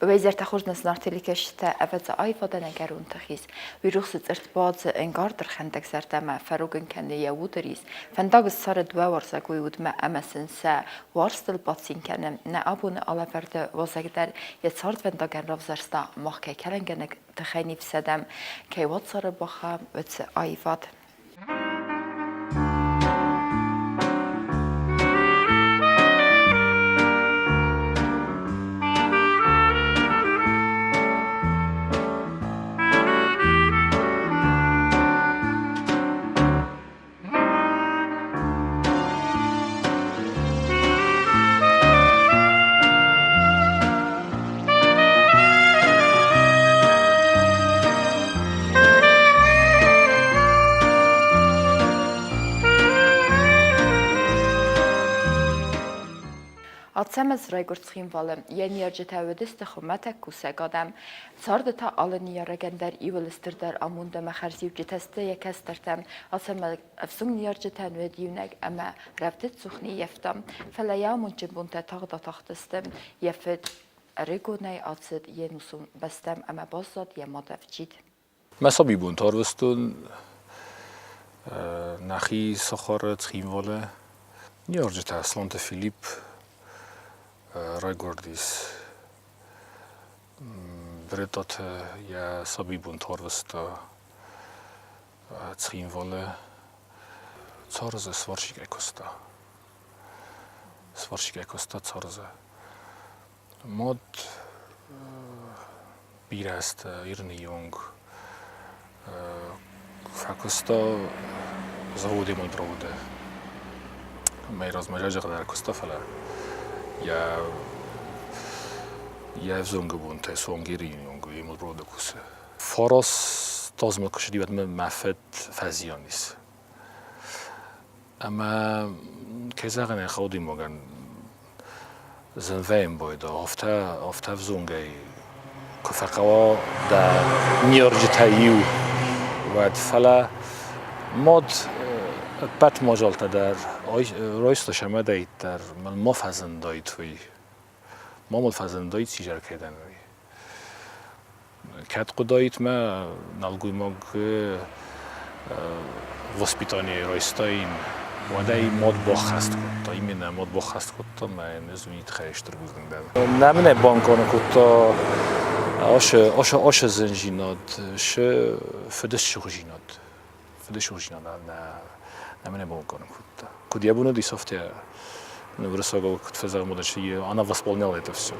Уӕ изӕртӕ хорз нӕ зынаргъ телекӕсджытӕ, ӕвӕдза, аивадӕн ӕгӕрон тых ис. Уый рухсы цъыртт бадзы ӕнгард ӕрхӕндӕг зӕрдӕмӕ, фӕрог ын кӕны йӕ уды рис. Фӕндаг ссары дыууӕуарзӕгой удмӕ ӕмӕ сын сӕ уарзтыл бацин кӕны. Нӕ абоны алӕвӕрды уазӕг дӕр йӕ цардвӕндагӕн равзӕрста, мах кӕй кӕлӕнгӕнӕг тыхӕй не фсӕдӕм, кӕй уацары бахауӕм, уыцы аивад. Ацӕмӕз райгуырд Цхинвалы. Йӕ ныййарджытӕ уыдысты хуымӕтӕг кусӕг адӕм. Царды та алы ныййарӕгӕн дӕр иуыл стырдӕр амонд ӕмӕ хӕрзиуджытӕ сты йӕ кӕстӕртӕ. Ацӕмӕз ӕвзонг ныййарджытӕн уыд иунӕг ӕмӕ рӕвдыд цух не ййӕфта. Фӕлӕ йӕ амондджын бонтӕ тагъд атахтысты. Йӕ фыд ӕрыгонӕй ацыд йе нусон бӕстӕм ӕмӕ баззад йӕ мадӕвджид. Мӕ сабибонты арвыстон нӕхи сахары Цхинвалы. Ныййарджытӕ Слонты Филипп райгуырдис Бретъаты йӕ сабибонты арвыста Цхинвалы. Цӕры сварщикӕй куыста. Сварщикӕй куыста цӕры. Мад бирӕ азты Ирны онг фӕкуыста заводы ремонтпроводы. Мӕй размӕ зӕгъгӕ куыста, фӕлӕ йӕ йӕ ӕвзонгы бонтӕ суанг Ирыйы онг ремонтпроводы кусы. Фарас тазмӕ куы ссыди, уӕд мӕ фыд фӕзиан ис. Ӕмӕ, кӕй зӕгъын ӕй хъӕуы, адӕймагӕн зын вӕййы бойдӕ, афтӕ, афтӕ ӕвзонгӕй куы фӕхъӕуа дӕ ныййарджытӕй иу, уӕд. Фӕлӕ мад ӕппӕт мадзӕлттӕ дӕр райста сӕмӕдӕйт дӕр мыл ма фӕзындаид уый. Ма мыл фӕзындаид сизӕр кӕй дӕн, уый. Кӕд хъуыдаид мӕ нӕлгоймаг воспитание райстаин, уӕд ӕй мад баххӕст кодта, именно мад баххӕст кодта мӕ йын ӕз уый тыххӕй стыр бузныг дӕн. Нӕ мын ӕй банкъарын кодта ашы ашы зындзинад, шы фыдыссыгъдзинад, фыдыссыгъдзинад нӕ нӕ мын ӕй банкъарын кодта. Куыд йӕ бон уыдис, афтӕ уырыссагау куыд фӕзӕгъӕм, она восполняла это все.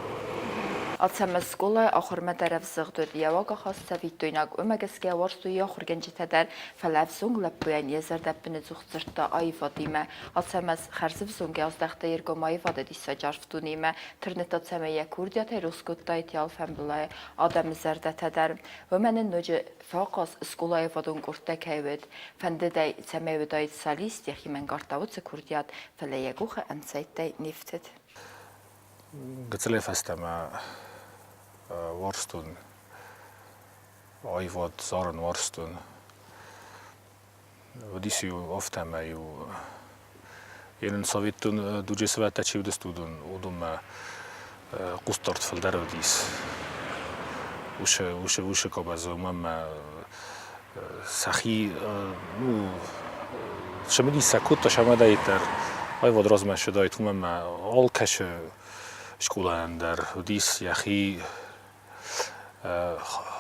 Ацӕмӕз скъолайы ахуырмӕ дӕр ӕвзыгъд уыд, йӕ уагахаст цӕвиттойнаг, уымӕ гӕсгӕ уарзтой йӕ ахуыргӕнджытӕ дӕр, фӕлӕ ӕвзонг лӕппуйӕн йӕ зӕрдӕ ӕппынӕдзух дзырдта аивадимӕ. Ацӕмӕз хӕрзӕвзонгӕй аздӕхта йе ргом аивады диссаджы арф дунемӕ, тырныдта, цӕмӕй йӕ курдиатӕй рухс кодтаид йӕ алфӕмбылайы адӕмы зӕрдӕтӕ дӕр. Уымӕн ын ноджы фӕахъаз скъолайы аивадон къордтӕ кӕй уыд. Фӕндыд ӕй, цӕмӕй уыдаид солист, йӕхи мӕнгардта уыцы курдиат, фӕлӕ йӕ къухы ӕнцӕйттӕй не фтыд. Гыццылӕй фӕстӕмӕ уарзтон аивад зарын уарзтон. Уыдис-иу афтӕ ӕмӕ-иу йын советон дуджы сывӕллӕттӕ чи уыдысты, уыдон уыдонмӕ хъусдард фылдӕр уыдис. Уыцы уыцы уыцы къабазы уымӕн ӕмӕ сӕхи ну цымыдисаг кодта сӕмӕдӕйддӕр аивад размӕ ссыдаид, уымӕн ӕмӕ алкӕцы скъолайӕн дӕр уыдис йӕхи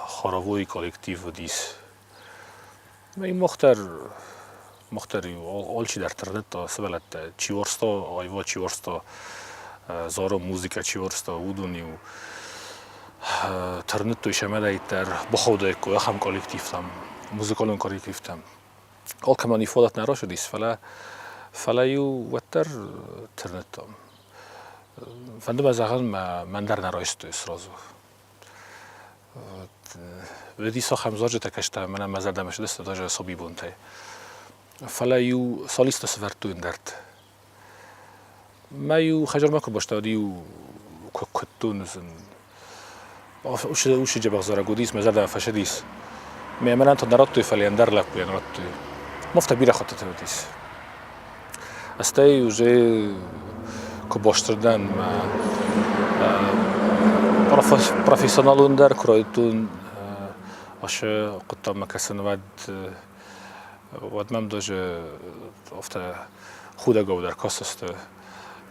хоровой коллектив уыдис. Мах дӕр мах дӕр-иу алчидӕр тырныдта сывӕллӕттӕ чи уарзта аивад, чи уарзта зарын, музыкӕ чи уарзта, уыдон-иу тырныдтой сӕмӕдӕйддӕр бахаудаиккой ахӕм коллективтӕм, музыкалон коллективтӕм. Алкӕмӕн-иу фадат нӕ рацыдис, фӕлӕ фӕлӕ-иу уӕддӕр тырныдтам. Фӕнды мӕ зӕгъын, мӕн дӕр нӕ райстой сразу. Уыдис ахӕм зарджытӕ кӕстӕ, мӕнӕ мӕ зӕрдӕмӕ цыдысты даже сабибонтӕй. Фӕлӕ-иу солисттӕ сӕвӕрдтой ӕндӕрты. Мӕ-иу хӕдзармӕ куы бастад-иу куы куыдтон, уыцы джебӕх зарӕг уыдис, мӕ зӕрдӕмӕ фӕцыдис. Мӕ мӕнӕн та нӕ радтой, фӕлӕ ӕндӕр лӕппуйӕн радтой. Афтӕ бирӕ хӕттыты уыдис. Стӕй уже куы бастыр дӕн мӕ. Профессионалондӕр куы райдыдтон ацы хъуыддагмӕ кӕсын, уӕд уӕд мӕм даже афтӕ худӕгау дӕр кастысты.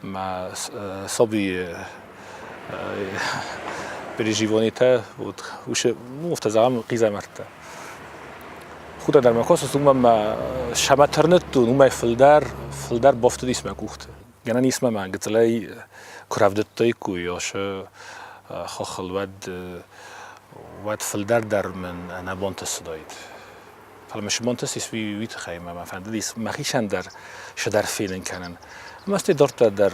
Мӕ сабийы переживанитӕ вот уыцы, ну, афтӕ зӕгъӕм, хъизӕмӕрттӕ. Худӕг дӕр мӕ кастысты, уымӕн мӕ сӕмӕ тырныдтон, уымӕй фылдӕр, фылдӕр бафтыдис мӕ къухты. Гӕнӕн ис мӕ гыццылӕй куы рӕвдыдтаиккой ацы хохыл, уӕд уӕд фылдӕр дӕр мын ӕнӕбонты цыдаид. Фӕлӕ мӕ сыбонты ссис уый тыххӕй ӕмӕ мӕ фӕндыдис мӕхицӕн дӕр цыдӕр фенын кӕнын. Ӕмӕ стӕй дарддӕр дӕр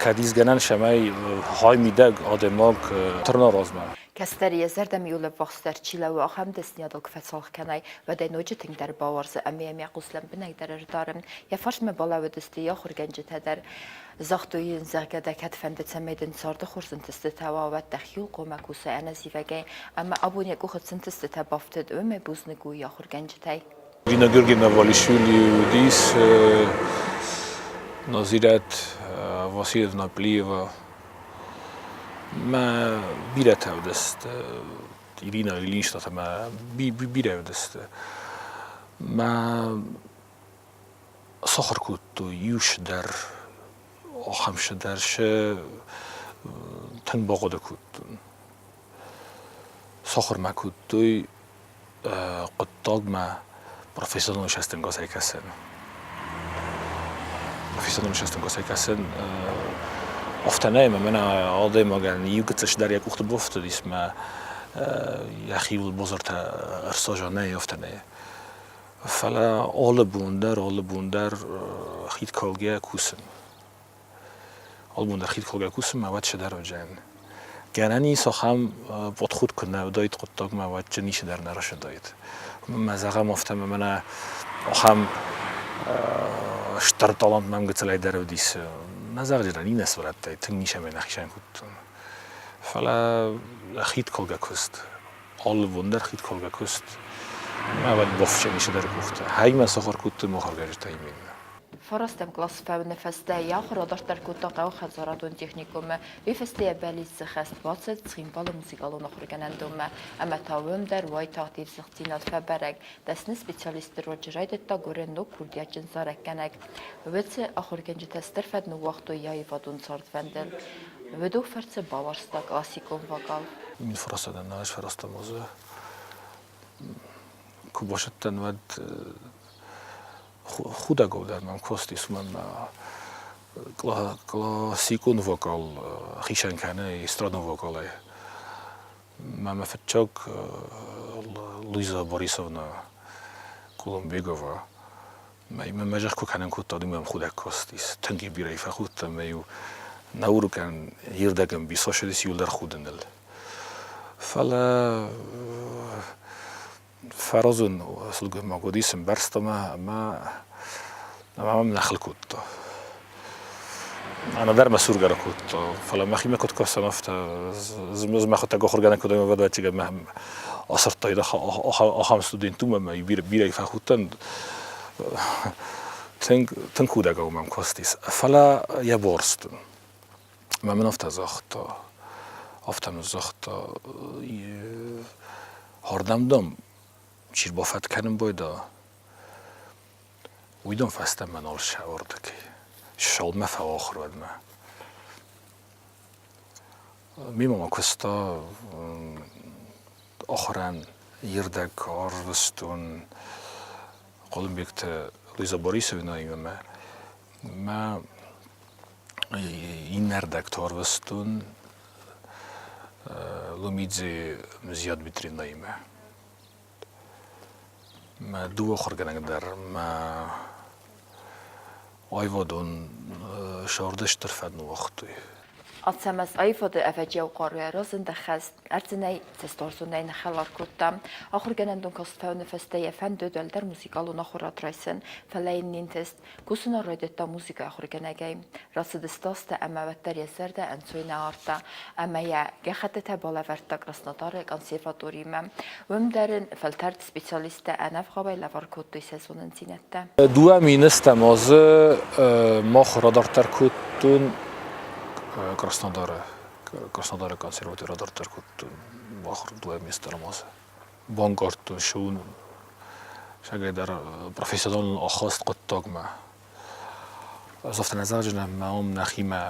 кӕд ис гӕнӕн, цӕмӕй хай мидӕг адӕймаг тырна размӕ. Кӕстӕр йӕ зӕрдӕмӕ иу ӕввахсдӕр чи лӕууы, ахӕм дӕсныйадыл куы фӕцалх кӕнай, уӕд ӕй ноджы тынгдӕр бауарзы ӕмӕ йӕм йӕ хъус лӕмбынӕгдӕр ӕрдары. Йӕ фарсмӕ балӕууыдысты йӕ ахуыргӕнджытӕ дӕр. Загътой йын, зӕгъгӕ дӕ кӕд фӕнды, цӕмӕй дын царды хорз ӕнтыстытӕ уа, уӕд дӕхиуыл хъуамӕ кусай ӕнӕзивӕгӕй ӕмӕ абон йӕ къухы цы ӕнтыстытӕ бафтыд, уымӕй бузныг у йӕ ахуыргӕнджытӕй. Ирина Георгиевна Валишвили уыдис Назирӕт Васильевна Плиева. Мӕ бирӕтӕ уыдысты Ирина Ильинична мӕ бирӕ уыдысты. Мӕ сахуыр кодтой иу цыдӕр, ахӕм цыдӕр сӕ тынг бахъуыды кодтон. Сахуыр мӕ кодтой хъуыддагмӕ профессионалон цӕстӕнгасӕй кӕсын. Профессионалон цӕстӕнгасӕй кӕсын афтӕ нӕй, ӕмӕ мӕнӕ адӕймагӕн иу гыццыл цыдӕр йӕ къухты бафтыдис мӕ йӕхиуыл базыртӕ ӕрсажа, нӕй, афтӕ нӕй. Фӕлӕ алы бон дӕр хид калгӕ кусын. Алы бон дӕр хид калгӕ кусын мӕ уӕд цыдӕр уыдзӕн. Гӕнӕн ис ахӕм подход куы нӕ уыдаид хъуыддагмӕ, уӕд джы ницы дӕр нӕ рысыдаид. Мӕ зӕгъӕм, афтӕ мӕ мӕнӕ ахӕм стыр талант мӕм гыццылӕй дӕр уыдис. Нӕ зӕгъджытӕн иннӕ сурӕттӕй тынг ницӕмӕй нӕхицӕн кодтон. Фӕлӕ хид калгӕ куыст, алы бон дӕр хид калгӕ куыст. Мӕ уӕд бафсӕн ис дӕр къухтӕ. Хаймӕ сахуыр кодтой мухаргӕнджытӕ именно. Фарастӕм кълас фӕуыны фӕстӕ йӕ ахуыр адарддӕр кодта хъӕуыхӕдзарадон техникумы. Уый фӕстӕ йӕ бӕллиццы хӕст бацыд Цхинвалы музыкалон ахуыргӕнӕндонмӕ ӕмӕ та уым дӕр уайтагъд ивдзыхдзинад фӕбӕрӕг. Дӕсны специалистты руаджы райдыдта Гуры ног курдиатджын зарӕггӕнӕг. Уыцы ахуыргӕнджытӕ стыр фӕд ныууагътой йӕ аивадон цардвӕндыл. Уыдон фӕрцы бауарзта классикон вокал. Мин фӕрӕзта нӕ сфӕрӕзта музы. Куы базыдтӕн, уӕд худӕгау дӕр мӕм кастис, уымӕн классикон вокал хицӕн кӕны эстрадон вокалӕй. Мӕ мӕ фыццаг Луиза Борисовна Кулумбегова мӕ зӕхх куы кӕнын кодта, уый мӕм худӕг кастис. Тынг бирӕ фӕхудтӕн ӕмӕ-иу нӕ урокӕн ирдӕг ӕмбис ссыдис иуылдӕр худыныл. Фӕлӕ фӕразон сылгоймаг уыдис, ӕмбӕрста мӕ ӕмӕ мӕм нӕ хыл кодта. Ӕнӕдӕр мӕ сургӕ ракодта, фӕлӕ мӕхимӕ куыд кӕсӕм, афтӕ мӕхуыдтӕг ахуыргӕнӕг куыд ӕмӕ мӕ асырдтаид ахӕм студент у ӕмӕ бирӕ фӕхудтӕн. Тынг, тынг худӕгау мӕм кастис. Фӕлӕ йӕ барстон. Мӕ мын афтӕ загъта, афтӕ мын загъта, хӕрдӕм, дам, чи рбафӕд кӕнын байда, уый дам фӕстӕмӕ нал сӕвӕрдыкӕй. Ссалмӕ фӕахуыр уӕдмӕ. Мимо ма куыста ахуырӕн ирдӕг арвыстон Хъуылымбегты Луиза Борисовнаимӕ. Мӕ иннӕрдӕг торвыстон Лумидзе Мзия Дмитриевнаимӕ. Мӕ дыууӕ ахуыргӕнӕг дӕр мӕ аивадон сӕрды стыр фӕд ныууагътой. Ацӕмӕз аивады ӕвӕджиау хъаруйӕ разынд ӕххӕст, ӕрдзынӕй, цӕстуарзонӕй ныххӕлар кодта. Ахуыргӕнӕндон каст фӕуыны фӕстӕ йӕ фӕндыд уӕлдӕр музыкалон ахуырад райсын, фӕлӕ йын не нтыст. Кусын райдыдта музыкӕйы ахуыргӕнӕгӕй. Рацыдысты азтӕ ӕмӕ уӕддӕр йӕ зӕрдӕ ӕнцой нӕ ардта ӕмӕ йӕ гӕххӕттытӕ балӕвӕрдта Краснодары консерваторимӕ. Уым дӕр ын фӕлтӕрд специалисттӕ ӕнӕвгъауӕй лӕвар кодтой сӕ зонындзинӕдтӕ. Дыууӕ мины стӕм азы мах радарддӕр кодтон Краснодары. Краснодары консерваторий радарддӕр кодтон ахуыр дыууӕ месторы ма банкъардтон сӕ сагӕй дӕр профессионалон ахаст хъуыддагмӕ. Ӕз афтӕ нӕ зӕгъдзынӕн, ӕмӕ уым нӕхимӕ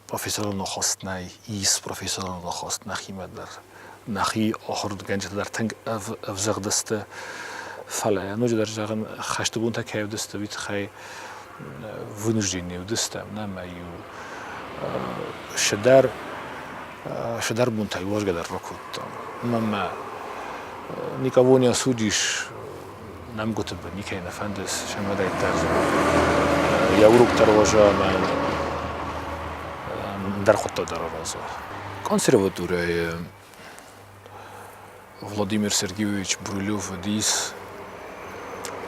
профессионалон ахаст нӕй, ис профессионалон ахаст нӕхимӕ дӕр. Нӕхи ахуыргӕнджытӕ дӕр тынг ӕвзыгъд сты, фӕлӕ ноджыдӕр зӕгъын, хӕсты бонтӕ кӕй уыдысты, уый тыххӕй вынужден уыдыстӕм, нӕ ӕмӕ-иу цыдӕр цыдӕр бонтӕй уӕзгӕ дӕр ракодтам. Ӕмӕ никого не осудишь, нӕмгуыты бын никӕй нӕ фӕнды, сӕмӕдӕйддӕр йӕ урок дӕр уӕза ӕмӕ ӕндӕр хъуыддаг дӕр араза. Консерваторияйы Владимир Сергеевич Брулев уыдис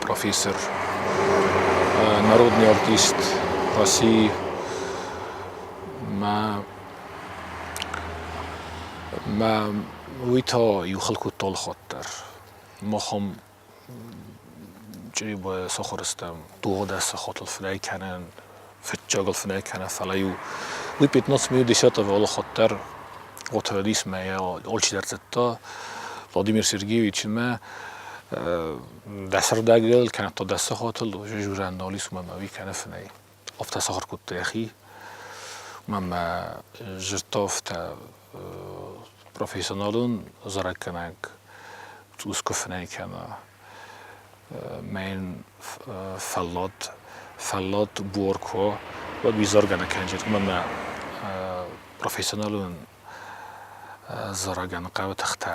профессор, народный артист России. Мӕ мӕ уый та иу хыл кодта алыхатт дӕр. Мах ам Чъребайы сахуыр стӕм 12 сахатыл фынӕй кӕнын, фыццагыл фынӕй кӕнын, фӕлӕ-иу уый 15 минут десятого алыхатт дӕр отводис мӕ алчидӕр зыдта Владимир Сергеевичимӕ дӕсӕрдӕгыл кӕнӕ та дӕс сахатыл журӕн нал ис, уымӕ мӕ уый кӕны фынӕй. Афтӕ сахуыр кодта йӕхи. Уымӕ мӕ зыдта афтӕ профессионалон зарӕггӕнӕг цъус куы фынӕй кӕна, мӕ йын фӕллад, фӕллад буар куы уа, уӕд уый заргӕ нӕ кӕнджын, уымӕн ӕмӕ профессионалон зарӕгӕн хъӕуы тыхтӕ.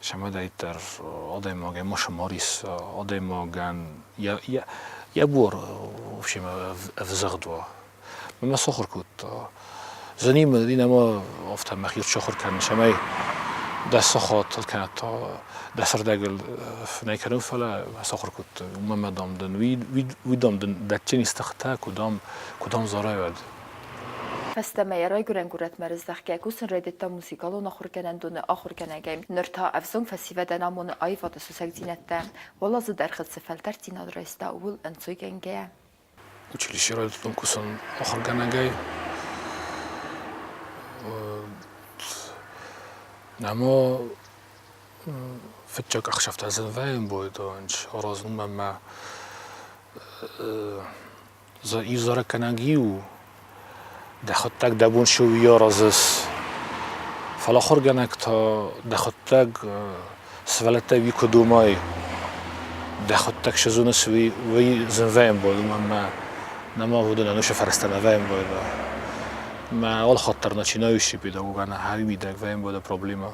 Сӕмӕдӕйддӕр адӕймагӕн ма сӕмарис, адӕймагӕн йӕ буар в общем ӕвзыгъд уа. Мӕ сахуыр кодта. Зынимӕ нӕма афтӕ мӕхи сахуыр кӕнын, цӕмӕй дӕ сахатыл кӕнӕ та дӕ сӕрдӕгыл фынӕй кӕнын, фӕлӕ мӕ сахуыр кодта. Уымӕ мӕ дам дын, уый дам дын дӕтджын истыхтӕ, куы дам, куы дам зарайуӕд. Фӕстӕмӕ йӕ райгуырӕн горӕтмӕ рыздӕхгӕ кусын райдыдта музыкалон ахуыргӕнӕндоны ахуыргӕнӕгӕй. Ныр та ӕвзонг фӕсивӕдӕн амоны аивады сусӕгдзинӕдтӕ. Уал азы дӕргъы цы фӕлтӕрддзинад райста, ууыл ӕнцойгӕнгӕйӕ. Училище райдыдтон кусын ахуыргӕнӕгӕй. Нӕма фыццаг ӕхсӕвтӕ зын вӕййын бойдонч аразынмӕ мӕ иу зарӕггӕнӕг иу, дӕхуыдтӕг дӕ бон цы у, уый аразыс. Фӕлӕ ахуыргӕнӕг та дӕхуыдтӕг сывӕллӕттӕй уый куы домай, дӕхуыдтӕг цы зоныс, уый, уый зын вӕййын бон, уымӕн мӕ нӕма уыдон ӕнусы фӕрстӕ нӕ вӕййын бон. Мӕ алыхатт дӕр начинающий педагогӕн ахӕм мидӕг вӕййын бон проблемӕ.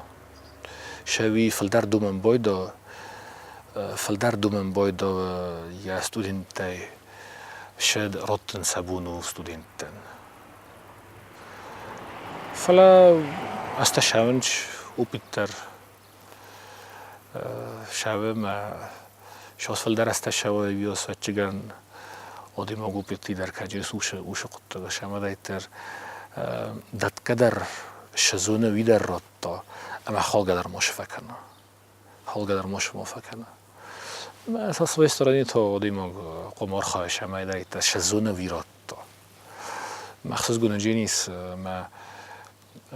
Сӕуи фылдӕр домӕн бойдо, фылдӕр домӕн бойдо йӕ студенттӕй сӕ раттын сӕ бон у студенттӕн. Фӕлӕ азтӕ сӕвынц опыт дӕр сӕвы мӕ сос фылдӕр азтӕ сӕвы ӕвӕццӕгӕн адӕймаг опыт дӕр кӕджы усы хъуыддаг сӕмӕдӕйддӕр дӕтгӕ дӕр сӕ зоны уый дӕр радта ӕмӕ халгӕ дӕр ма сфӕкӕна. Халгӕ дӕр ма ма фӕкӕна. Со своей стороны то адӕймаг хъуамӕ архайа сӕмӕдӕйддӕр сӕ зоны уый радта. Ӕхсызгон дженис мӕ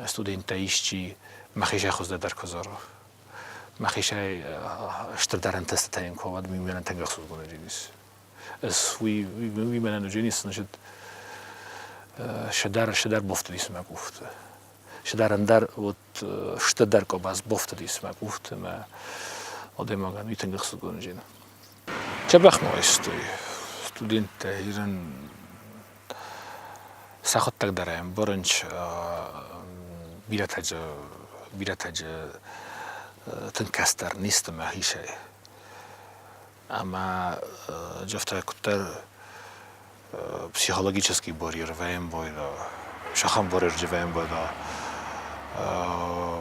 студенттӕ исчи мӕхицӕй хуыздӕр куы зара. Мӕхицӕй стырдӕр ӕнтыстытӕ йын куы уа, уӕд мӕнӕн тынг ӕхсызгон дженис. Ӕз уый уый мӕнӕн дженис значит шӕдӕр шӕдӕр бофтыдис мӕ къухты. Шӕдӕр ӕндӕр вот стырдӕр къабаз бофтыдис мӕ къухты мӕ адӕймагӕн уый тынг ӕхсызгон джен. Дзӕбӕх ма истой студенттӕ ирӕн сӕхуыдтӕг дӕр ӕмбарынц бирӕтӕ дзы бирӕтӕ дзы тынг кӕстӕр не сты мӕхицӕй. Ӕмӕ афтӕ куыддӕр психологический барьер вӕййы сахам барьер вӕййы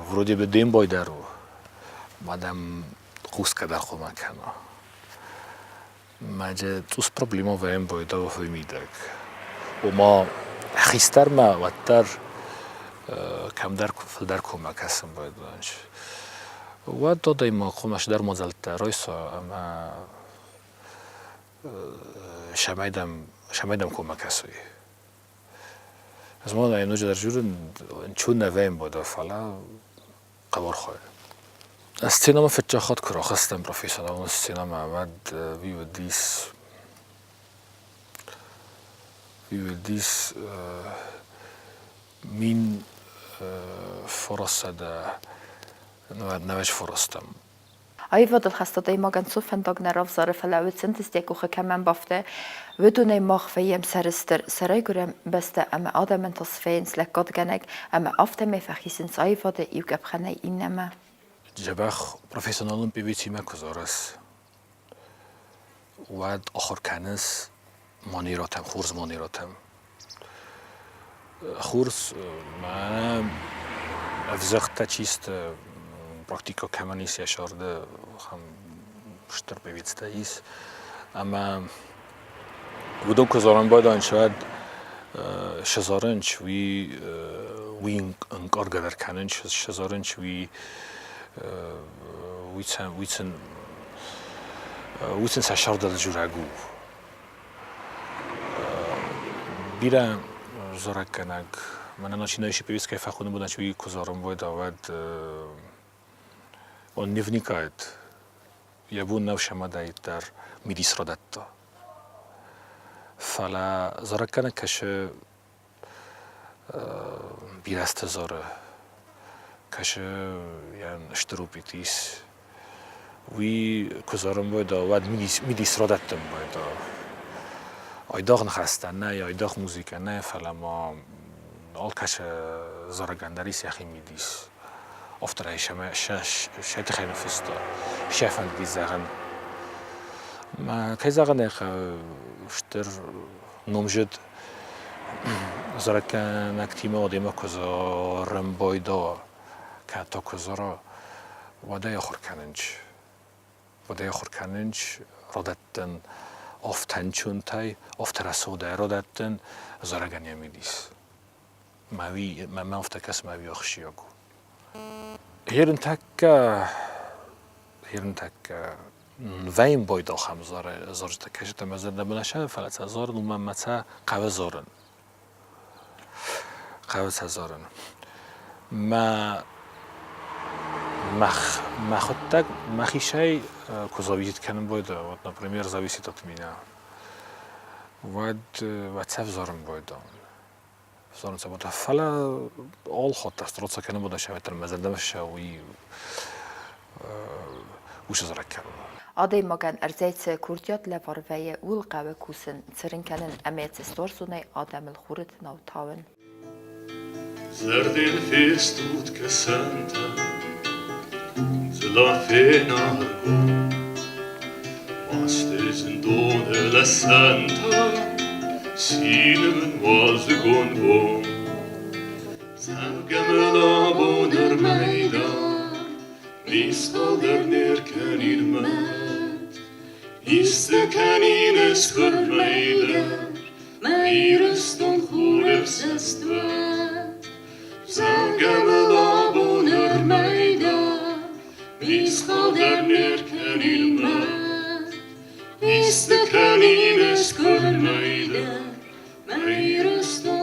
вроде бы де мбай дӕр у, ма дӕм хъусгӕ дӕр хъуамӕ кӕна. Мӕ цъус проблемӕ вӕййы дӕу мидӕг. Ома хистӕрмӕ уӕддӕр кӕмдӕр фылдӕр коммӕ кӕсын байдайынц. Уӕд адӕймаг хъуамӕ цыдӕр мадзӕлттӕ райса ӕмӕ цӕмӕй дӕм, цӕмӕй дӕм коммӕ кӕсой. Ӕз ма ноджыдӕр дзурын, ничего нӕ вӕййын бода, фӕлӕ хъӕбӕр Сценӕмӕ фыццаг хатт куы рахызтӕн профессионалон сценӕмӕ, уӕд уый уыдис 1909. Аивадыл хӕст адӕймагӕн цу фӕндаг нӕ равзары, фӕлӕ уыд сынтыст йӕ къухы кӕмӕн бафты, уыдонӕй мах вӕййӕм сӕрыстыр, сӕ райгуырӕн бӕстӕ ӕмӕ адӕмӕн та свӕййынц лӕггадгӕнӕг ӕмӕ афтӕмӕй фӕхизынц аивады иу къӕпхӕнӕй иннӕмӕ. Дзӕбӕх профессионалон певицимӕ куы зарыс, уӕд ахуыр кӕныс манерӕтӕм, хорз манерӕтӕм. Хорз мӕнӕ ӕвзӕгтӕ чи сты, практикӕ кӕмӕн ис йӕ сӕрды, ахӕм стыр певицтӕ ис. Ӕмӕ уыдон куы зарын байдайынц, уӕд сӕ зарынц, уый ӕнкъаргӕ дӕр кӕнынц, сӕ зарынц, уый сын сӕ сӕрдыл дзурӕг у. Бирӕ зарӕггӕнӕг, мӕнӕ начинающий певец кӕй фӕхоны, уый куы зарын байдайа, уӕд он не вникает, йӕ бон нӕу сӕмӕдӕйддӕр мидис радӕтта. Фӕлӕ зарӕггӕнӕг кӕсы бирӕ азты зары, кӕсы йӕ стыр опыт ис. Уый куы зарын байдайа, уӕд мидис радӕттын байдайа. Айдагъ ныхӕстӕ нӕй, айдагъ музыкӕ нӕ, фӕлӕ ма алкӕцы зарӕгӕн дӕр ис йӕхи мидис. Авторӕй сӕ тыххӕй ныффыста, сӕ фӕндыди зӕгъын. Кӕй зӕгъын ӕй хъӕуы, стыр номдзыд зарӕггӕнӕгтимӕ адӕймаг куы зарын байдайа, кӕд та куы зара, уӕд ӕй ахуыр кӕнынц. Уӕд ӕй ахуыр кӕнынц радӕттын афтӕ ӕнцонтӕй, афтӕ рӕсугъдӕй радӕттын зарӕгӕн йӕ мидис. Мӕ афтӕ кӕсы, мӕ уый ахсджиаг у. Ерынтӕккӕ вӕййын байдал ахӕм зарджытӕ кӕсджытӕ мӕ зӕрдӕмӕ нӕ сӕ, фӕлӕ сӕ зарын, уымӕн мӕ сӕ хъӕуы зарын. Хъӕуы сӕ зарын. Мӕ мӕхуыдтӕг мӕхицӕй куы зависит кӕнын байдайа, вот, например, зависит от меня, уӕд сӕ взарын байдайон. Фӕлӕ алхатт дӕр кӕнын боны сӕвӕттӕн мӕ зӕрдӕмӕ ссӕуы уыцы зарӕг кӕнын. Адӕймагӕн ӕрдзӕй цы курдиат лӕвар вӕййы, ууыл хъӕуы кусын, цырын кӕнын ӕмӕ цы сторзонӕй адӕмыл хуры тынау тауын. Зӕрдин фестут кӕсӕнтӕ, дзыллӕ фенӕргом. Масты зындоны лӕсӕнтӕ, цины мын уалдзыгон бон. Цӕвгӕ мыл абон ӕрмӕйдар, мисхал дӕр не ркӕнин мӕт. Исты кӕнин ӕз хурмӕй дӕр, мӕ Ирыстон хурӕфсӕст уӕд. Цӕвгӕ мыл абон ӕрмӕйдар, мисхал дӕр не ркӕнин мӕт. Исты кӕнин ӕз куырмӕй дӕр, мӕ Ирыстон.